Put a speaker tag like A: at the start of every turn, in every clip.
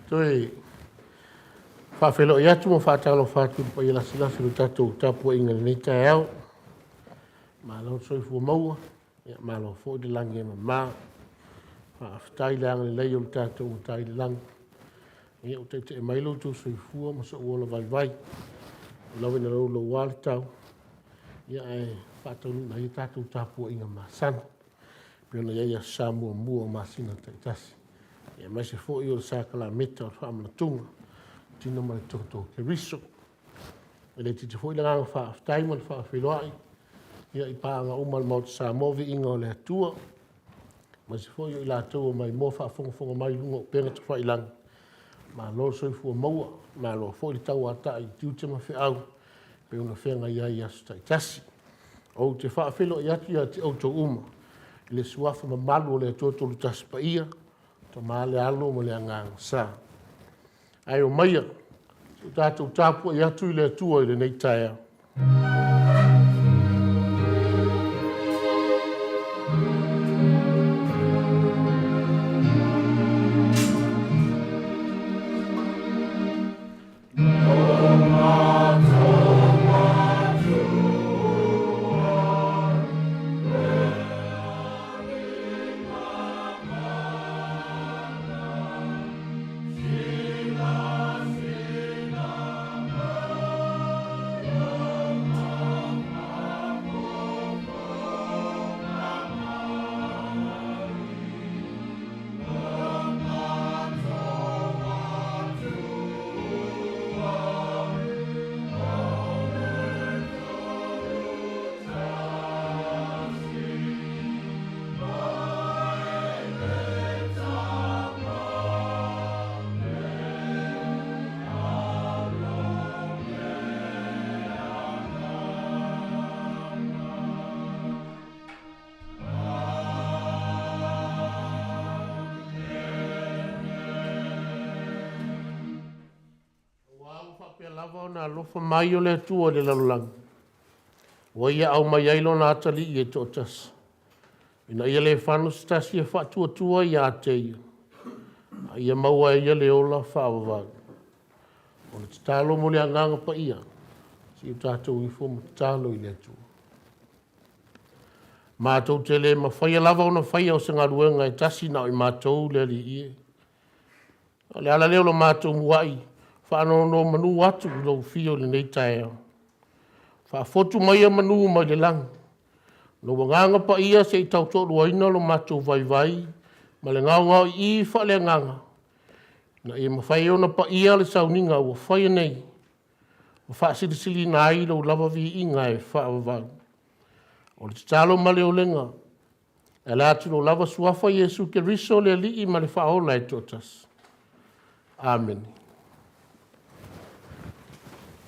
A: Toe faafeiloai atu ma faatalofa atu i le paia lasilasi o le tatou tapuaiga i lenei taeao. Malo le soifua maua, malo foi le lagi e mama. Faafetai i le agalelei o le tatou Matai i le lagi ua taitai mai lo outou soifua ma sou ola vaivai. E ui lava ina louloua le tau, ae faataunuuina ai a tatou tapuaiga masani e pei ona i ai Aso Sa muamua o masina taitasi, aemaise foi o le sakalameta o le faamanatuga o le tino ma le toto o Keriso. E le itiiti foi le agaga faafetai ma le faafeiloai i paaga uma a le Maota o Samoa, viiga o le Atua, aemaise foi o i latou ua maimoa faafogafoga mai i luga o upega tafailagi. Malo le soifua maua, malo foi le tauatai i tiute ma feau e pei ona feagai ai i aso taitasi. Ou te faafeiloai atu ia te outou uma i le suafa mamalu o le Atua Toolutasi Paia, Tama le Alo ma le Agaga Sa. Ae omaia se i tatou tapuai atu i le Atua i lenei taeao. Aua ua faapea lava ona alofa mai o le Atua i le lalolagi, ua Ia aumai ai Lona Atalii e toatasi, ina ia le fano se tasi e faatuatua ia te Ia, a ia maua e ia le ola faavavau. O le tatalo mo le Agaga Paia, se i o tatou ifo ma tatalo i le Atua. Matou te le mafaia lava ona faia o se galuega e tasi na o i matou le Alii e. O le ala lea o lo matou muai faanonomanu atu i lou afio i lenei taeao. Faafotu maia manu mai le lagi, lou Agaga Paia se i tautoaluaina lo matou vaivai ma le gaogaoii faaleagaga ina ia mafai ai ona paia le sauniga ua faia nei ma faasilisiliina ai lou lava viiga e faavavau. O le tatalo ma le olega e ala atu i lou lava Suafa Iesu Keriso o le Alii ma le Faaola e toatasi. Amene.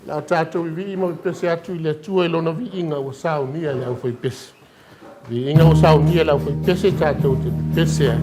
A: O le a tatou vivii ma pepese atu i le Atua i Lona viiga ua saunia e le aufaipese. Viiga ua saunia e le aufaipese tatou te pepese ai.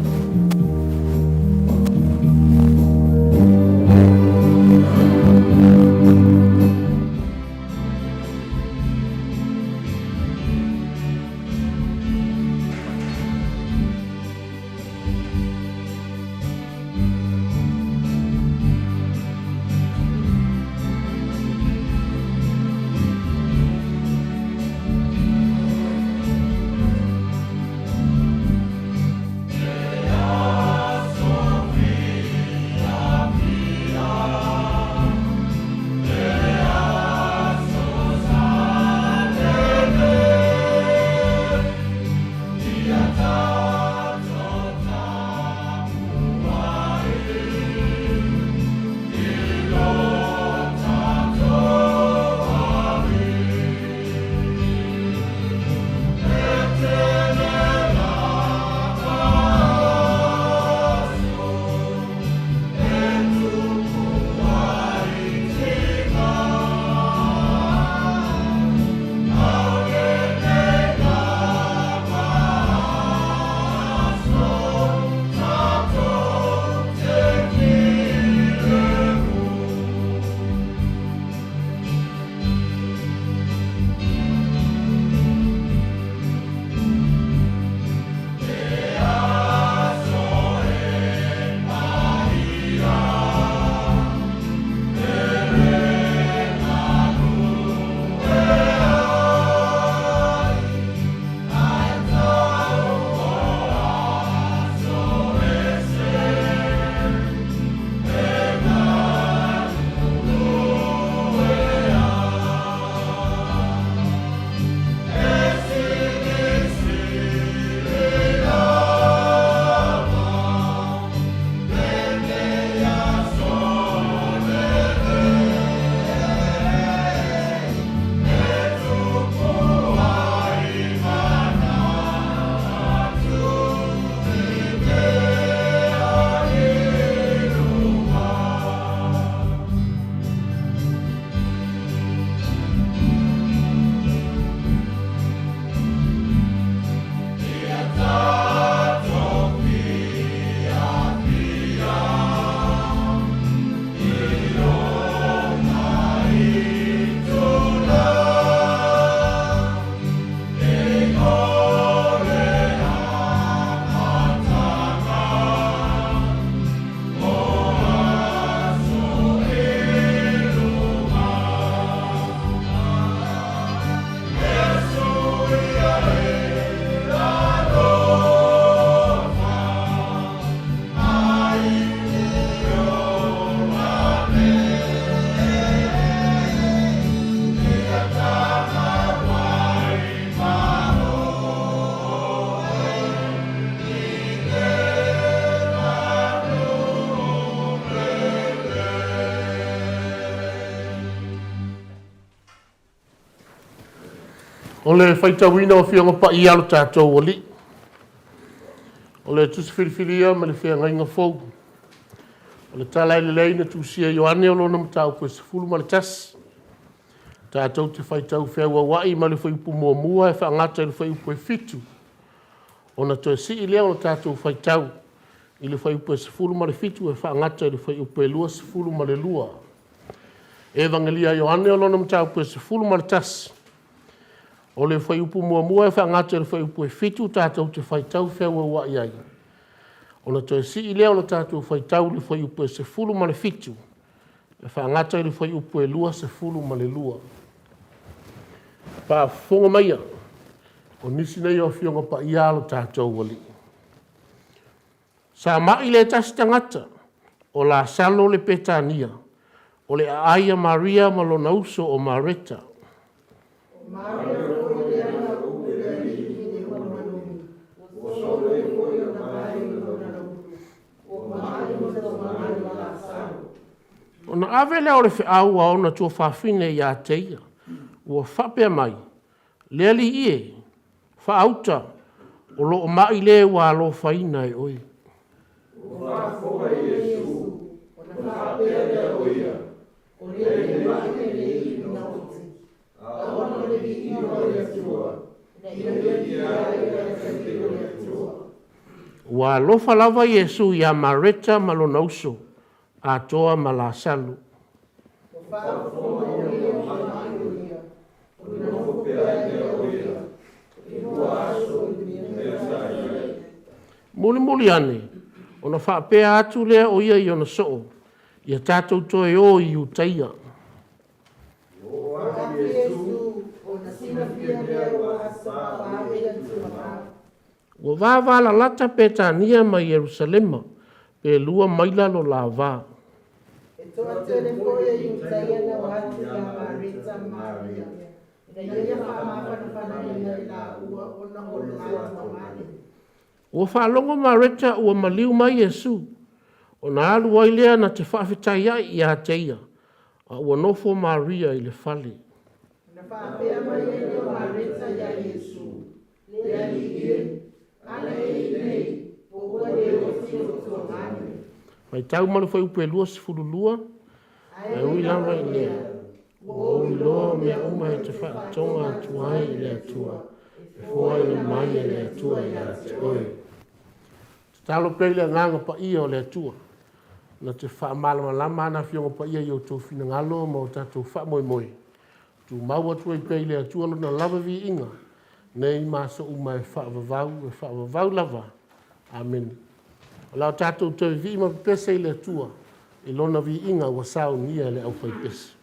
A: O le faitauina o Afioga Paia a lo tatou Alii, o le Tusi Filifilia ma le Feagaiga Fou, o le Tala Lelei na tusia e Ioane o lona Mataupu e 11. Tatou te faitau feauauai mai le fuaiupu 1 e faagata i le fuaiupu e 7, ona toe sii lea o le tatou faitau i le fuaiupu e 17 e faagata i le fuaiupu e 22. Evagelia a Ioane o lona Mataupu e 11, o le fuaiupu 1 e faagata i le fuaiupu e 7 tatou te faitau feauauai ai, ona toe sii lea o le tatou faitau i le fuaiupu e 17 e faagata i le fuaiupu e 22. Faafofoga maia, o nisi nei o Afioga Paia a lo tatou Alii. Sa mai le tasi tagata, o Lasalo le Petania, o le aai a Maria ma lona uso o Mareta. Ona ave lea o le feau a ona tuafafine ia te ia, ua faapea mai, “Le Alii e, faauta, o lo o mai le ua alofaina e oe.” Ua alofa lava Iesu ia Mareta ma lona uso, atoa ma Lasalo. Mulimuli ane, ona faapea atu lea o ia i ona soo, “Ia tatou toe o i Iutaia.” Ua vavalalata Petania ma Ierusalema, pe 2 maila lo la va. Ua faalogo Mareta ua maliu mai Iesu, ona alu ai lea na te faafetaiai ia te ia, a ua nofo Maria i le fale. Faitau ma le fuaiupu e 22. Ae ui lava i lea, ua ou iloa o mea uma e te faatoga atu ai i le Atua, e foaina mai e le Atua ia te oe. Tatalo pea i le Agaga Paia o le Atua na te faamalamalama ana Afioga Paia i o outou finagalo ma o tatou faamoemoe, tumau atu ai pea i le Atua Lona lava viiga nei ma aso uma e faavavau, e faavavau lava. Amene. O le a tatou toe vivii ma pepese i le Atua i Lona viiga ua saunia e le aufaipese.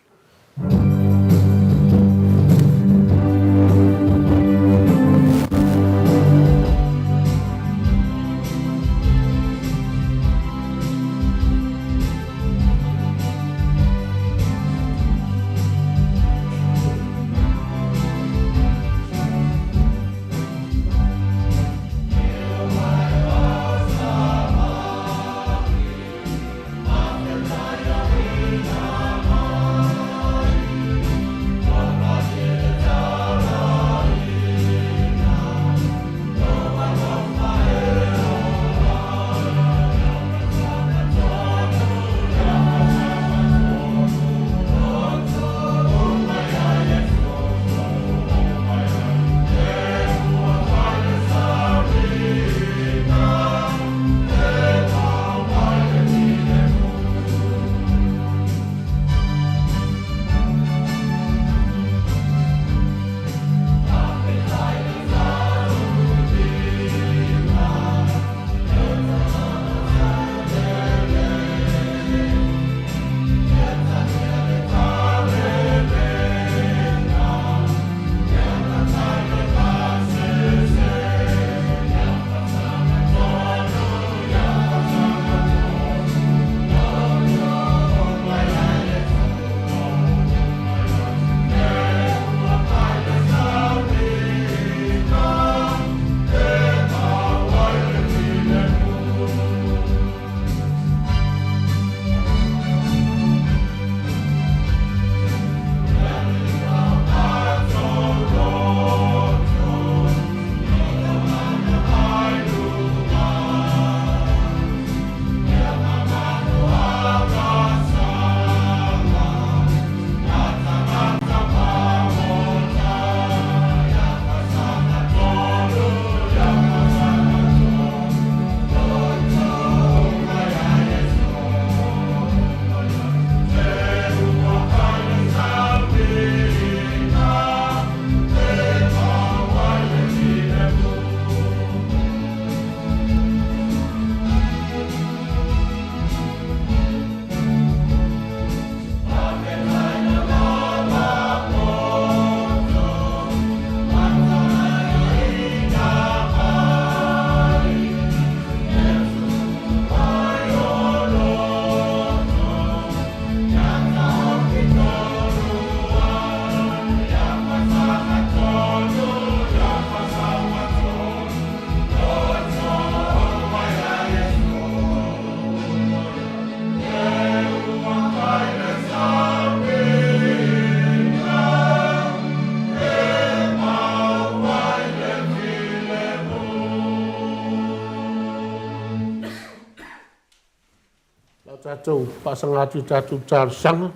A: Tatou faasaga atu i tatou talosaga,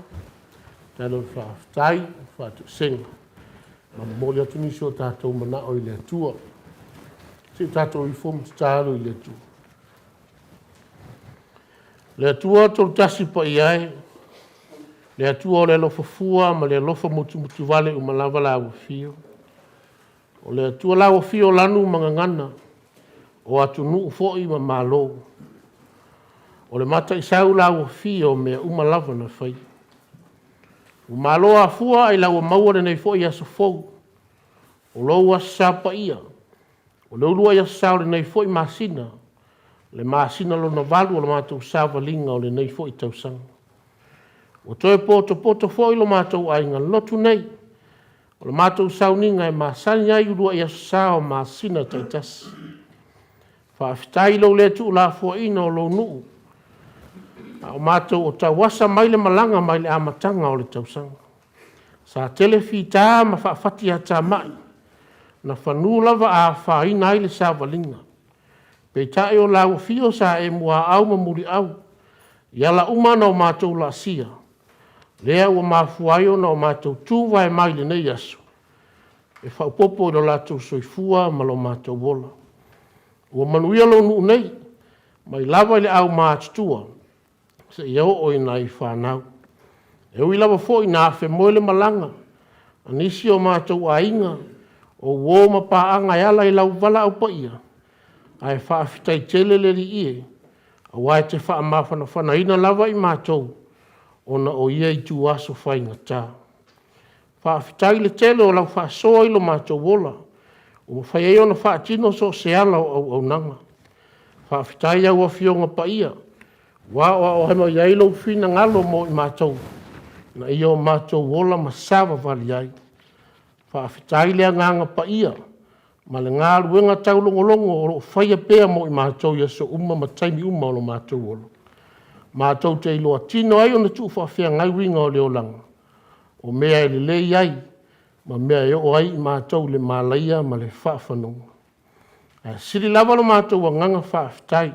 A: tala o le faafetai, faatoesega, ma momoli atu nisi o tatou manao i le Atua. Se i tatou ifo ma tatalo i le Atua. Le Atua Toletasi paia e, le Atua o le alofa fua ma le alofa mutimutivale uma lava lau afio. O le Atua lau afio o lanu ma gagana, o atunuu foi ma Malo. O le Mataisau lau afio o mea uma lava na faia. Ua malo afua ailao ua maua lenei foi aso fou, o lou Aso Sa paia, o le uluai aso sa o lenei foi masina, le masina lona valu o le matou savaliga o lenei foi tausaga. Ua toe potopoto foi lo matou aiga lotu nei, o le matou sauniga e masani ai i uluai aso sa o masina taitasi. Faafetai i lou le tuulafoaiina o lou nuu, a o matou o tauasa mai le malaga mai le amataga o le tausaga. Sa tele fita ma faafatiatamai, na fanu lava a afaina ai le savaliga. Peitai o lau afio sa e muaau ma muliau i ala uma na o matou laasia, lea ua mafua ai ona o matou tuvae mai i lenei aso, e faaopoopo i lo latou soifua ma lo matou ola. Ua manuia lou nuu nei, mai lava i le aumatutua seia oo i nai fanau. E ui lava foi ina afemoe le malaga a nisi o matou aiga, o uo ma paaga e ala i lau valaau paia, ae faafetai tele le Alii e, aua e te faamafanafanaina lava i matou ona o ia ituaso faigata. Faafetai i le tele o lau faasoa i lo matou ola ua mafai ai ona faatino so o se ala o auaunaga. Faafetai i au Afioga Paia ua aoao mai ai lou finagalo mo i matou, ina ia o matou ola ma savavali ai. Faafetai i le Agaga Paia ma le galuega taulogologo o lo o faia pea mo i matou i aso uma ma taimi uma o lo matou ola, matou te iloa tino ai ona tuufaafeagai uiga o le olaga, o mea e lelei ai ma mea e oo ai i matou i le malaia ma le faafanauga. Ae sili lava lo matou agaga faafetai,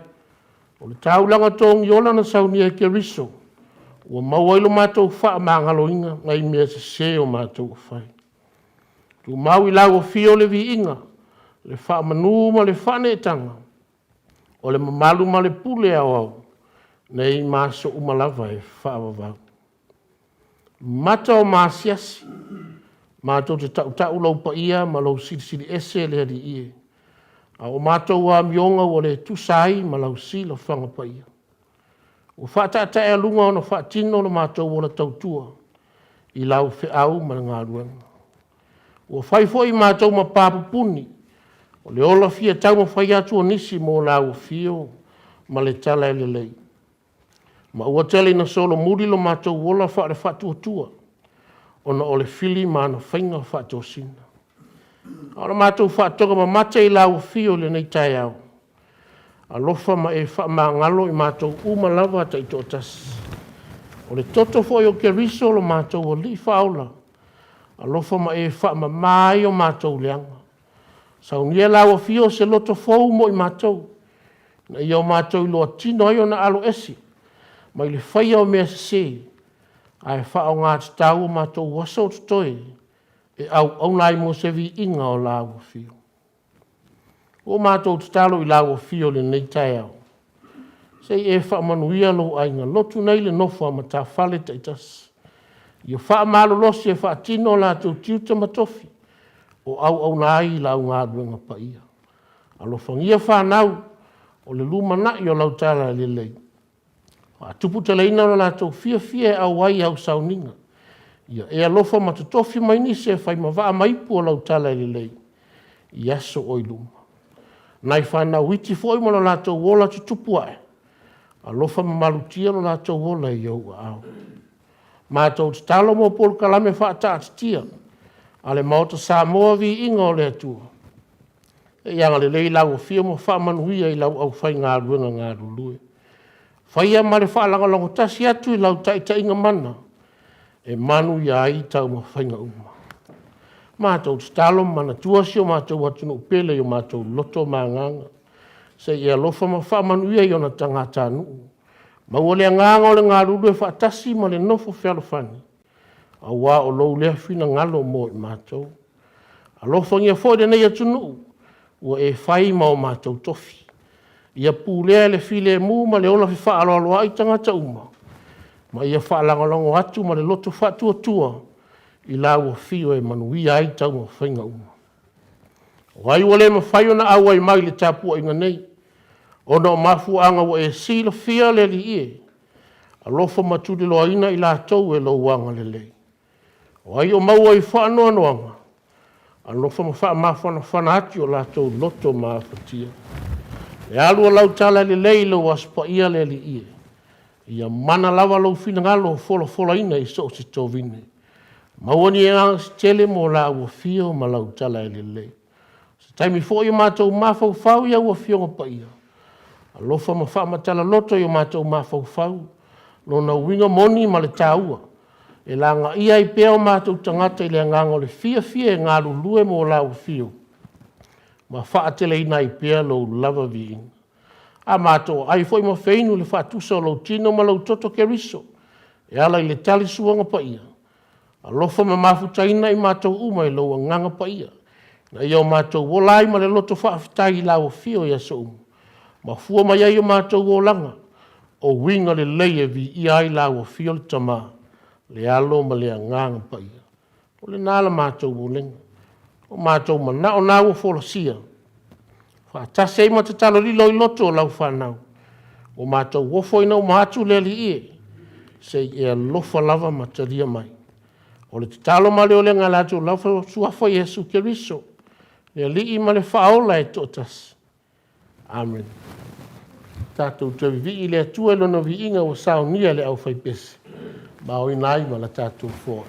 A: o le taulaga togiola na saunia e Keriso ua maua ai lo matou faamagaloina mai mea sese o matou o fai. Tumau i lau afio le viiga, le faamanu ma le faaneetaga, o le mamalu ma le pule aoao, nei ma aso uma lava e faavavau. Mata o masiasi, matou te tautau lou paia ma lou Silisili Ese le Alii e, a o matou amioga ua le tusa ai ma lau silafaga paia. Ua faataetaealuga ona faatino lo matou ola tautua i lau feau ma le galuega. Ua fai foi matou ma pa pupuni o le ola fia taumafai atu o nisi mo lau afio ma le tala lelei. Ma ua tele ina solomuli lo matou ola faale-faatuatua ona o le fili ma ana faiga faatosina. A o le matou faatoga mamate i lau afio i lenei taeao, alofa ma e faamagalo i matou uma lava taitoatasi. O le toto foi o Keriso lo matou Alii Faaola, alofa ma e faamama ai o matou leaga. Saunia e lau afio se loto fou mo i matou, ina ia o matou iloa tino ai ona aloese mai le faia o mea sese, ae faaaoga tatau o matou aso o totoe e auauna ai mo se viiga o lau afio. Ua matou tatalo i lau afio i lenei taeao, se i e faamanuia lou aiga lotu nei le nofo a matafale taitasi. Ia faamalolosi e faatino o latou tiute ma tofi o auauna ai i lau galuega paia. Alofagia fanau o le lumanai o lau talalelei, faatuputeleina lo latou fiafia e auai i au sauniga. Ia e alofa ma totofi mai nisi e fai ma vaa ma ipu o lau talalelei i aso o i luma. Nai fanau iti foi ma lo latou ola tutupu ae, alofa ma malutia lo latou ola i ou aao. Matou tatalo mo polokalame faataatitia a le Maota Samoa Viiga o le Atua. Ia agalelei lau Afio ma faamanuia i lau aufaigaluega galulue. Faia ma le faalagolago tasi atu i lau taitaiga mana e manuia ai taumafaiga uma. Matou tatalo ma manatua si o matou atunuu pele i o matou loto ma agaga, se i e alofa ma faamanuia i ona tagatanuu. Maua le agaga o le galulue faatasi ma le nofo fealofani, aua o lou lea finagalo mo i matou. Alofagia foi lenei atunuu ua e fai ma o matou tofi. Ia pulea e le filemu ma le ola fefaaloaloai tagata uma, ma ia faalagolago atu ma le loto faatuatua i lau afio e manuia ai taumafaiga uma. O ai ua le mafai ona auai mai i le tapuaiga nei ona o mafuaaga ua e silafia le Alii e, alofa ma tuliloaina i latou e lou agalelei. O ai o maua i faanoanoaga, alofa ma faamafanafana atu i o latou loto mafatia. Le alu o lau talalelei i lou Aso Paia le Alii e, ia mana lava lou finagalo folafolaina i so o se tovine, maua ni agaga se tele mo lau afio ma lau talalelei. O se taimi foi o matou mafaufau i au Afioga Paia, alofa ma faamatala loto i o matou mafaufau lona uiga moni ma le taua e lagaia ai pea o matou tagata i le agaga o le fiafia e galulue mo lau afio ma faateleina ai pea lou lava viiga. A matou aai foi ma feinu i le faatusa o lou tino ma lou toto Keriso e ala i le talisuaga paia, alofa ma mafutaina i matou uma i lou Agaga Paia, ina ia o matou ola ai ma le loto faafetai i lau afio i aso uma, ma fua mai ai o matou olaga o uiga lelei e viia ai lau afio le Tama, le Alo ma le Agaga Paia. O lena la matou olega, o matou manao na ua folasia, faatasi ai ma tatalo lilo i loto o lau fanau, ua matou ofoina uma atu le Alii e, se i e alofa lava ma talia mai. O le tatalo ma le olega e ala atu i lau Suafa Iesu Keriso, le Alii ma le Faaola e toatasi. Amene. Tatou toe vivii i le Atua i Lona viiga ua saunia e le aufaipese ma aoina ai ma le tatou foai.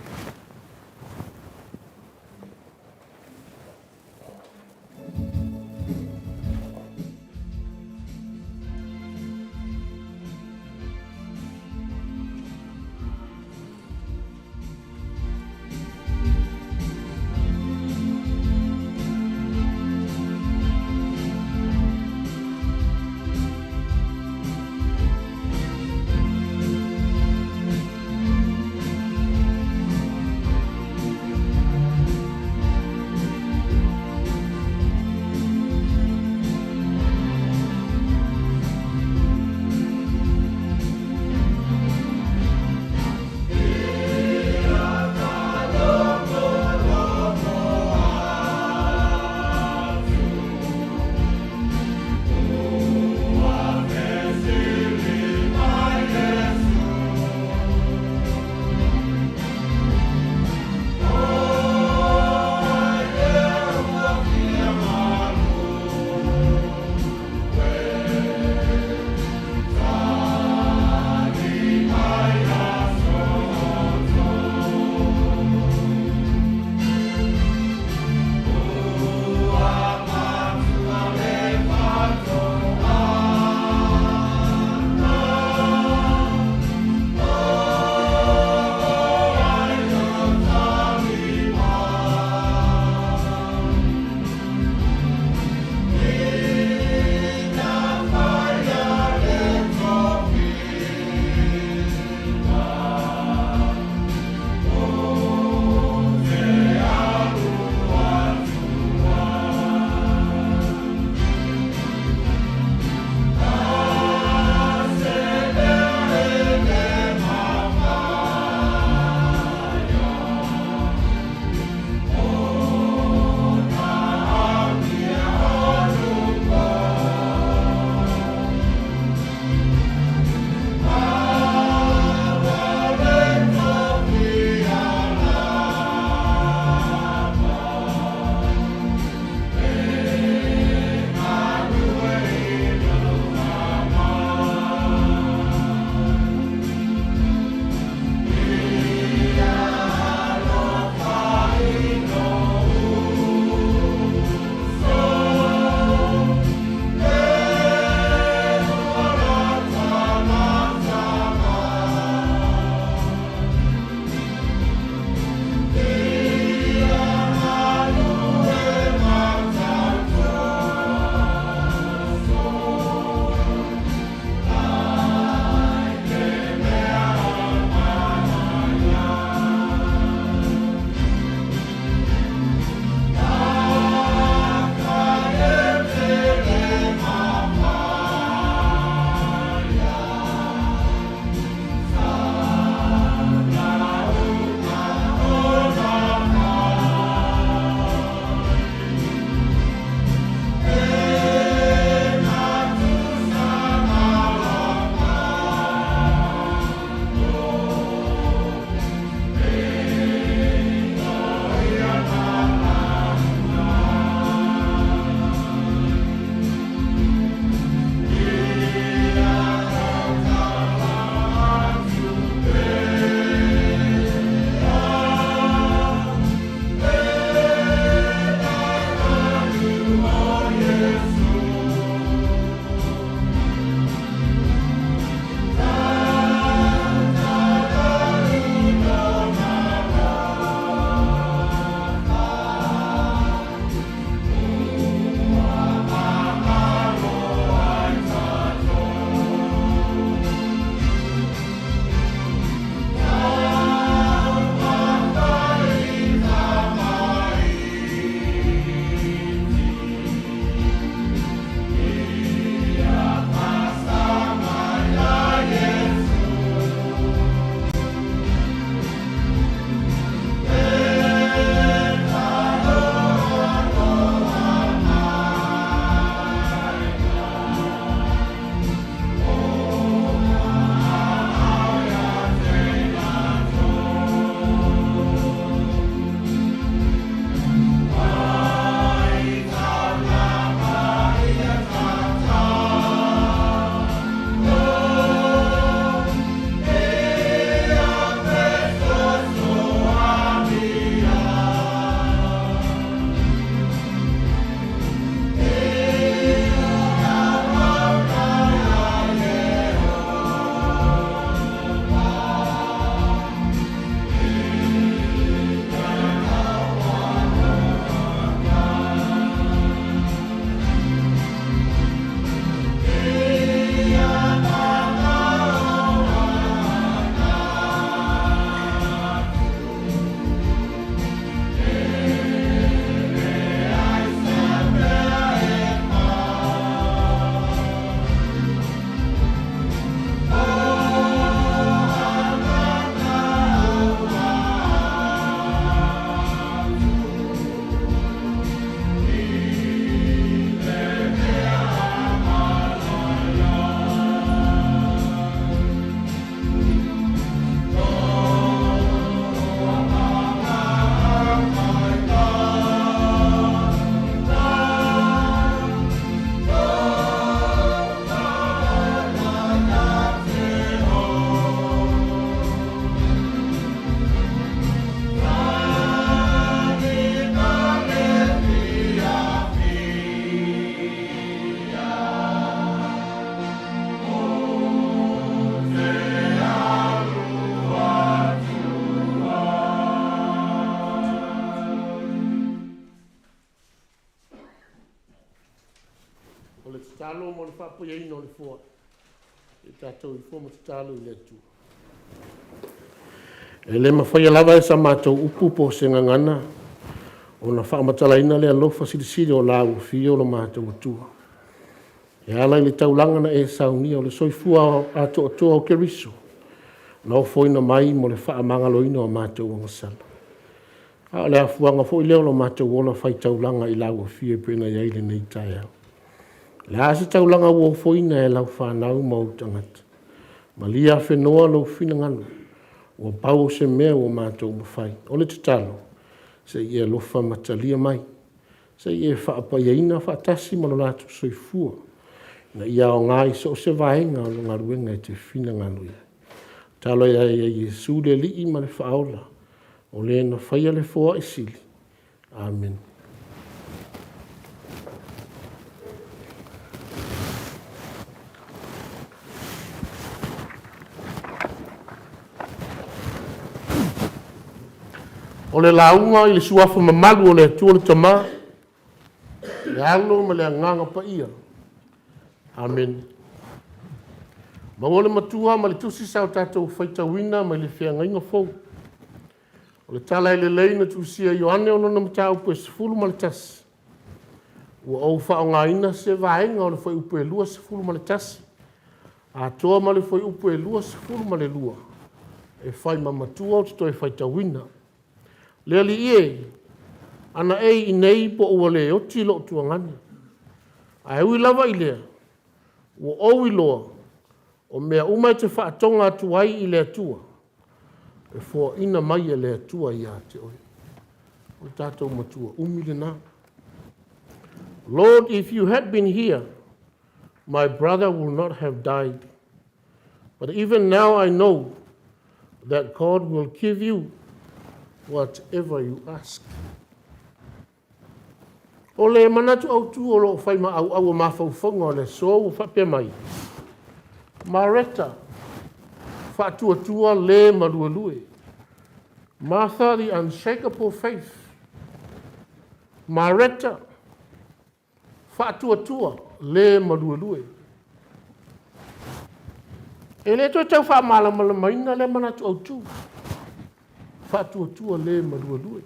A: Malo mo le faapaiaina o le foai. I tatou ifo ma tatalo i le Atua. E le mafaia lava e sa matou upu po o se gagana ona faamatalaina le alofa silisili o la ua fio lo matou Atua. E ala i le taulaga na e saunia o le soifua atoatoa o Keriso, na ofoina mai mo le faamagaloina o matou agasala. A o le afuaga foi lea o lo matou ola faitaulaga i lau afio e pei ona i ai lenei taeao. O le a se taulaga ua ofoina e lau fanau ma ou tagata? Malie afenoa lou finagalo, ua pau o se mea ua matou mafai. O le tatalo, se i e alofa ma talia mai, se i e faapaiaina faatasi ma lo latou soifua, ina ia aoga i so o se vaega o le galuega e te finagalo i ai. Tatalo ai ia Iesu le Alii ma le Faaola, o le na faia le foai sili. Amene. O le lauga i le suafa mamalu o le Atua le Tama, le Alo ma le Agaga Paia. Amene. Maua le Matua ma le Tusi sa o tatou faitauina mai le Feagaiga Fou. O le tala e lelei ona tusia e Ioane o lona mataupu e 11, ua ou faaaogaina se vaega o le fuaiupu e 21 atoa ma le fuaiupu e 22 e fai ma matua ou te toe faitauina. Le Alii e, ana e i inei po ua le oti lou tuagane. Ae ui lava i lea, ua ou iloa, o mea uma e te faatoga atu ai i le Atua, e foaina mai e le Atua ia te oe. O le tatou matua umi lena. Lord, if you had been here, my brother would not have died. But even now I know that God will give you whatever you ask. O le manatu autu o lo o fai ma ʻauʻau o mafaufauga o le aso ua faapea mai, Mareta, faatuatua le maluelue. Martha the unshakable faith. Mareta, faatuatua le maluelue. E le toe tau faamalamalamaina lea manatu autu, faatuatua le maluelue.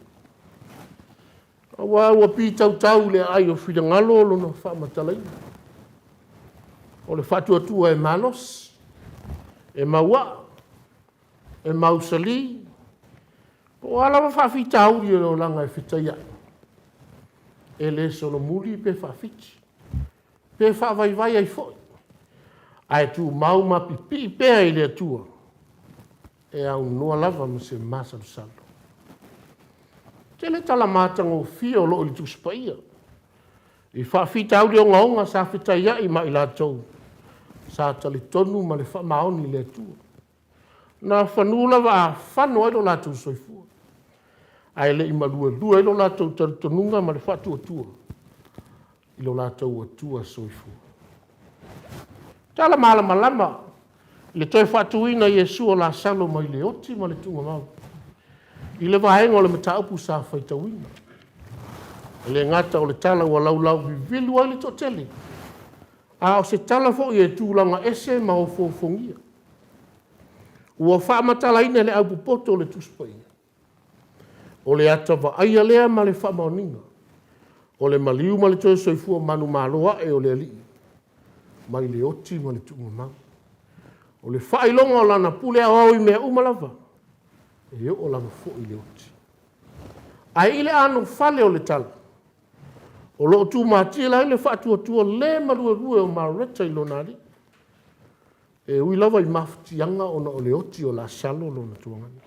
A: Aua ua pitautau i le aai o finagalo lona faamatalaina. O le faatuatua e malosi, e mauaa, e mausali, po o a lava faafitauli o le olaga e fetaiai, e le solomuli pe faafiti, pe faavaivai ai foi, ae tumau ma pipii pea i le Atua, e aunoa lava ma se masalosalo. Tele tala matagofie o lo o i le Tusi Paia i faafitauli ogaoga sa fetaiai ma i latou sa talitonu ma le faamaoni i le Atua. Na fanu lava a fano ai lo latou soifua, ae le i maluelue ai lo latou talitonuga ma le faatuatua i lo latou Atua soifua. Tala malamalama i le toe faatuina Iesu o Lasalo mai le oti ma le tuugamau i le vaega o le mataupu sa faitauina. E le gata o le tala ua laulau vivilu ai le toatele, a o se tala foi e tulaga ese ma ofoofogia. Ua faamatalaina e le aupopoto o le Tusi Paia, o le ata vaaia lea ma le faamaoniga, o le maliu ma le toe soifua manumalo ae o le Alii mai le oti ma le tuugamau. O le faailoga o lana pule aoao i mea uma lava, e oo lava foi i le oti. Ae i le anofale o le tala, o lo o tumatila ai le faatuatua le maluelue o Mareta i lona Alii, e ui lava i mafatiaga ona o le oti o Lasalo lona tuagana.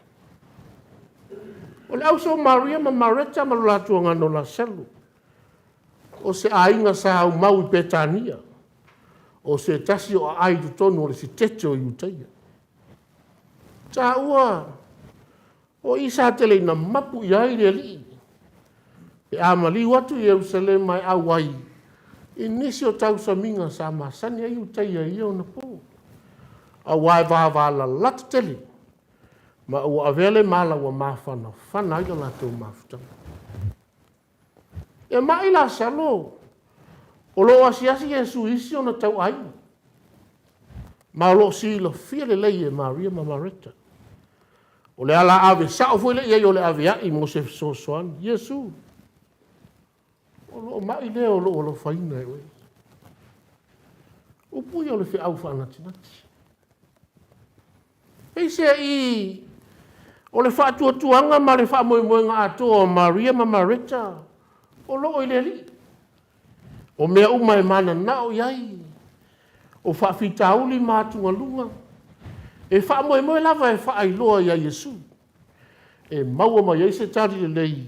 A: O le auso o Maria ma Mareta ma lo la tuagana o Lasalo, o se aiga sa aumau i Petania, o se tasi o aai i totonu o le sitete o Iutaia. Taua o i sa tele ina mapu i ai le Alii, pe a maliu atu i Ierusalema e auai i nisi o tausamiga sa masani ai Iutaia i ia ona po, aua e vavalalata tele ma ua avea le mala ua mafanafana ai le latou mafutaga. E mai Lasalo. O lo o asiasi Iesu i isi ona tauaiga, ma o lo o silafia lelei e Maria ma Mareta. O le ala ave sao foi lea i ai o le avea'i mo se fesoasoani. Iesu, o lo o ma'i lea o lo o alofaina e oe. Upu ia o le feau faanatinati. Peiseai, o le faatuatuaga ma le faamoemoega atoa o Maria ma Mareta o lo o i le Alii. O mea uma e mananao i ai, o faafitauli ma atugaluga, e faamoemoe lava e faailoa ia Iesu e maua mai ai se tali lelei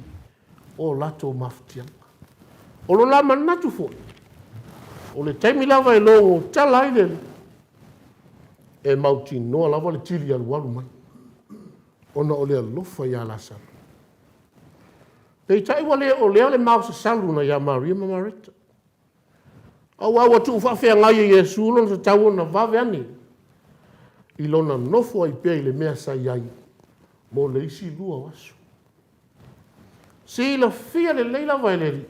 A: o latou mafatiaga. O lo la manatu foi, o le taimi lava e logo tala ai le Alii, e mautinoa lava le tili alualu mai, ona o le alofa ia Lasalo. Peitai ua le o lea le maosasalu na ia Maria ma Mareta. Aua ua tuu faafeagai e Iesu lona tatau ona vave ane i lona nofo ai pea i le mea sa i ai mo le isi lua o aso. Silafia lelei lava e le Alii,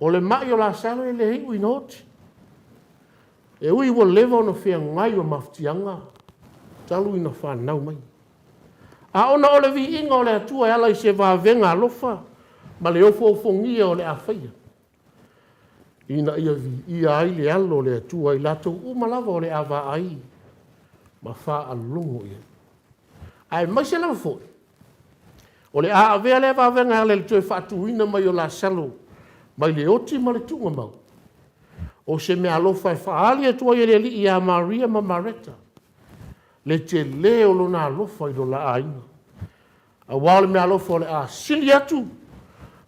A: o le ma'i o Lasalo e le iu ina oti. E ui ua leva ona feagai ma mafatiaga talu ina fanau mai. A ona o le viiga o le Atua e ala i se vavega alofa ma le ofoofogia o le a faia, ina ia viia ai le alo o le Atua i latou uma lava o le a vaai ma faalogo i ai. Aemaise lava foi, o le a avea lea vavega e ala i le toe faatuina mai o Lasalo mai le oti ma le tuugamau, o se meaalofa e faaali atu ai e le Alii ia Maria ma Mareta le tele o lona alofa i lo la aiga, aua o le meaalofa o le a sili atu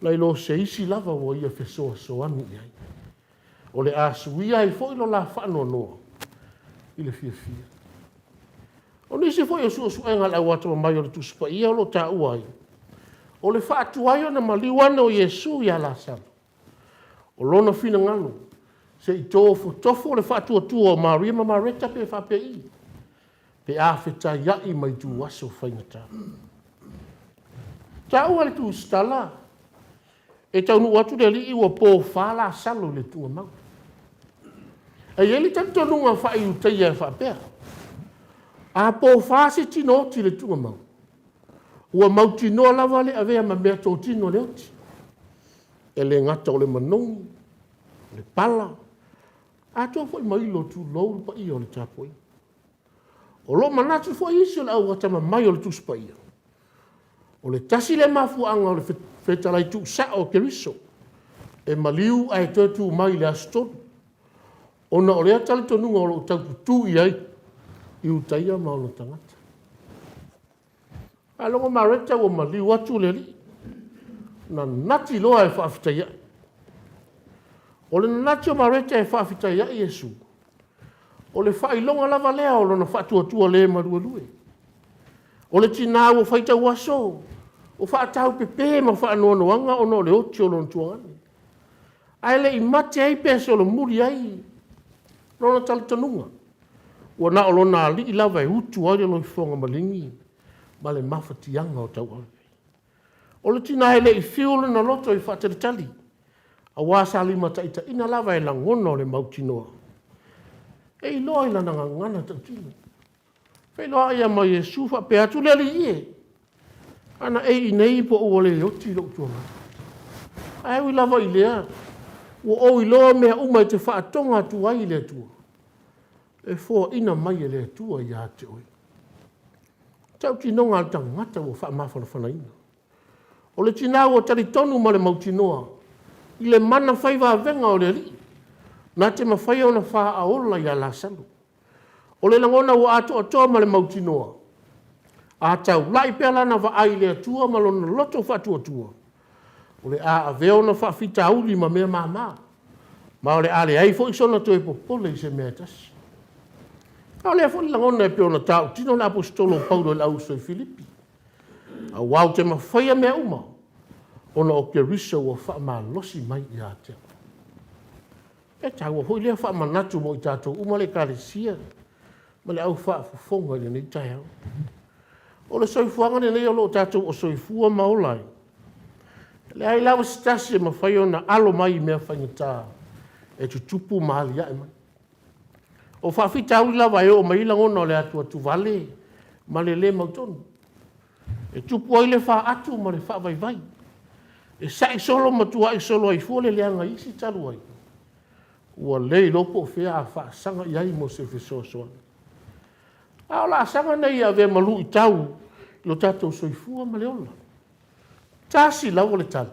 A: nai lo se isi lava ua ia fesoasoani i ai. O le a suia ai foi lo la faanoanoa i le fiafia. O nisi foi o suesuega a le Au Atamamai o le Tusi Paia o lo o taua ai, o le faatuai ona maliu ane o Iesu ia Lasalo, o lona finagalo se i tofotofo le faatuatua o Maria ma Mareta pe faapei, pe a fetaiai ma ituaso faigata. Taua le tusitala, e taunuu atu le alii ua pofa Lasalo i le tuugamau. E i ai le talitonuga faa-Iutaia e faapea, a pofa se tino oti i le tuugamau, ua mautinoa lava le avea ma mea totino le oti. E le gata o le manogi, o le pala, atoa foi ma ilo tulou le paia o le tapuaiga. O lo o manatu foi isi o le au atamamai o le Tusi Paia, o le tasi lea mafuaaga o le fetalai tuusao o Keriso e maliu ae toe tu mai i le Aso Tolu, ona o lea talitonuga o lo o taututu i ai Iutaia ma ona tagata. Faalogo Mareta ua maliu atu le Alii, nanati loa e faafetaiai. O le nanati o Mareta e faafetaiai Iesu, o le faailoga lava lea o lona faatuatua le maluelue. O le tinā ua faitau aso, o faataupepe ma faanoanoaga ona o le oti o lona tuagane. Ae le i mate ai pe solomuli ai lona talitonuga, ua na o lona alii lava e utu ai le loifofoga maligi ma le mafatiaga o tauave. O le tina e le i fiu lona loto i faatalitali, aua sa limataitaiina lava e lagona o le mautinoa. E iloa i lana gagana tautino. Feiloai ia ma Iesu faapea atu, Le Alii e, ana e i inei po ua le oti lou tuanai. Ae ui lava i lea, ua ou iloa mea uma e te faatoga atu ai i le Atua, e foaina mai e le Atua ia te oe. Tautinoga a le tagata ua faamafanafanaina. O le tina ua talitonu ma le mautinoa i le mana fai vavega o le Alii, na te mafaia ona faaola ia Lasalo. O le lagona ua atoatoa ma le mautinoa, a taulai pea lana vaai i le Atua ma lona loto faatuatua, o le a avea ona faafitauli ma mea mama, ma o le a leai foi sona toe popole i se mea e tasi. A o lea foi le lagona e pei ona tautino le Aposetolo o Paulo i le auuso i Filipi, Aua ou te mafaia mea uma, ona o Keriso ua faamalosi mai ia te au. E taua foi lea faamanatu mo i tatou uma le Ekalesia ma le au faafofoga i lenei taeao. O le soifuaga lenei o lo o tatou o soifua ma ola ai, e leai lava se tasi e mafai ona alo mai i mea faigata. e tutupu ma aliae mai. O faafitauli lava e oo mai ai lagona o le atuatuvale ma le le mautonu. E tupu ai le faatu ma le faavaivai. E sa'i solo ma tuua'i solo ai fua le leaga i isi talu ai, ua le iloa po o fea a faasaga i ai mo se fesoasoani. A o laasaga nei e avea ma luitau i lo tatou soifua ma le ola. E tasi lava le tali,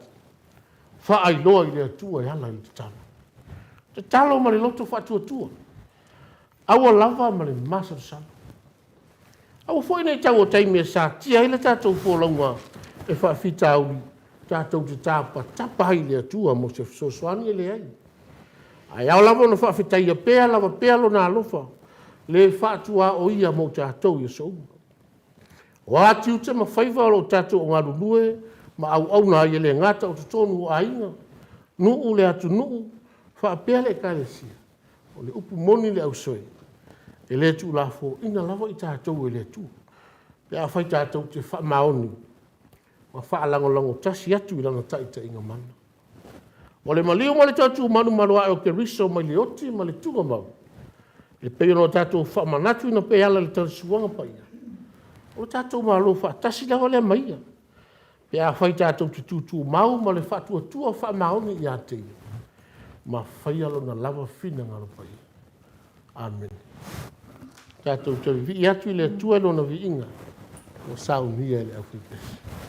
A: faailoa i le Atua e ala i le tatalo. Tatalo ma le loto faatuatua, aua lava ma le masalosalo. Aua foi ne i tau o taimi e satia ai le tatou folauga e faafitauli tatou te tapatapa ai i le Atua mo se fesoasoani, e leai. Ae ao lava ona faafetaia pea lava pea Lona alofa le faatuaoia mo tatou i aso uma. O a tiute ma faiva o lo o tatou galulue ma auauna ai, e le gata o totonu o aiga, nuu, le atunuu faapea le Ekalesia, o le upu moni le ausoe, e le tuulafoaiina lava i tatou e le Atua pe afai tatou te faamaoni ma faalagolago tasi atu i Lana taitaiga mana. O le maliu ma le toatu malumalu ae o Keriso mai le oti ma le tulimau, e pei ona tatou faamanatuina pea e ala i le talisuaga paia, o le tatou Malo faatasi lava lea ma Ia, pe afai tatou te tutumau ma le faatuatua faamaoni ia te Ia ma faia Lona lava finagalo paia. Amene. Tatou toe vivii atu i le Atua i Lona viiga ua saunia e le aufaipese.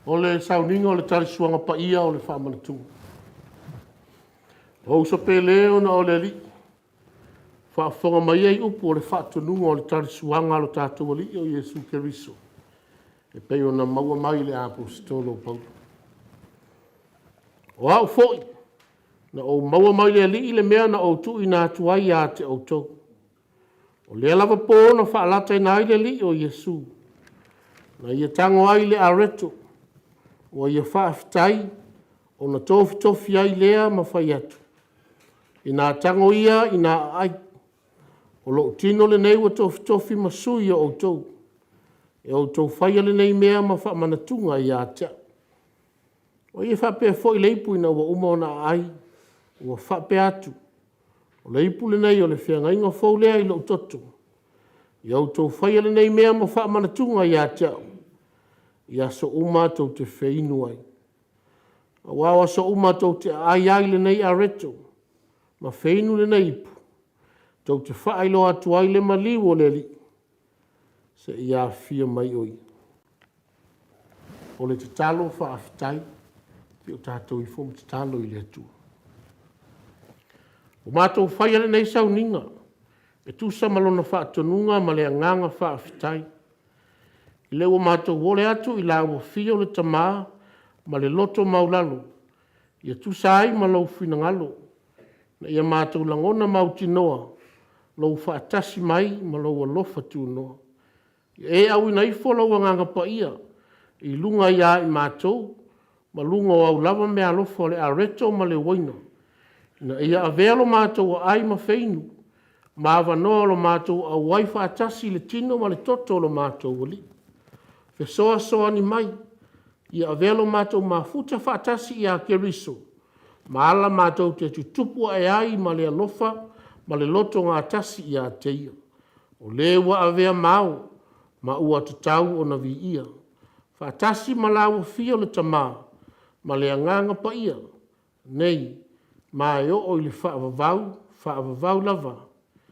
A: O le sauniga o le talisuaga paia o le faamanatuga. Lou uso pele ona o le Alii, faafofoga mai ia i upu o le faatonuga o le talisuaga a lo tatou Alii o Iesu Keriso e pei ona maua mai i le Aposetolo o Paulo. O au foi, na ou maua mai le Alii le mea na ou tuuina atu ai ia te outou. O lea lava po na faalataina ai le Alii o Iesu, na ia tago ai le areto, ua ia faafetai, ona tofitofi ai lea ma fai atu, “Ina tago ia ina aai, o lou tino lenei ua tofitofi ma sui o outou. Ia outou faia lenei mea ma faamanatuga ia te au.” Ua ia faapea foi le ipu ina ua uma ona aai, ua faapea atu, “O le ipu lenei o le feagaiga fou lea i lou toto. Ia outou faia lenei mea ma faamanatuga ia te au, i aso uma tou te feinu ai. Aua o aso uma tou te aai ai i lenei areto ma feinu lenei ipu, tou te faailoa atu ai le maliu o le Alii seia afio mai o Ia. O le tatalo faafetai, se i o tatou ifo ma tatalo i le Atua. Ua matou faia lenei sauniga e tusa ma lona faatonuga ma le agaga faafetai, ina ua matou ole atu i lauafio le Tama ma le loto maualalo, ia tusa ai ma lou finagalo, ina ia matou lagona mautinoa lou faatasi mai ma lou alofa tunoa. Ia e auina ifo lou Agaga Paia i luga ia i matou ma luga o au lava meaalofa o le areto ma le uaina, ina ia avea lo matou aai ma feinu ma avanoa o lo matou auai faatasi i le tino ma le toto o lo matou Alii. Fesoasoani mai, ia avea lo matou mafuta faatasi ia Keriso ma ala matou te tutupu ae ai ma le alofa ma le loto gatasi ia te Ia, o Le ua avea ma Ao ma ua tatau ona viia, faatasi ma lauafio le Tama ma le Agaga Paia, nei ma e oo i le faavavau, faavavau lava.